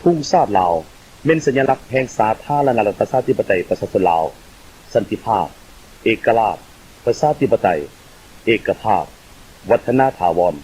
ທຸງຊາດລາວ ແມ່ນສັນຍາລັກແຫ່ງສາທາລະນະລັດ ປະຊາທິປະໄຕ ປະຊາຊົນລາວ, ສັນຕິພາບ, ເອກະລາດ, ປະຊາທິປະໄຕ, ເອກະພາບ, ວັດທະນາຖາວອນ.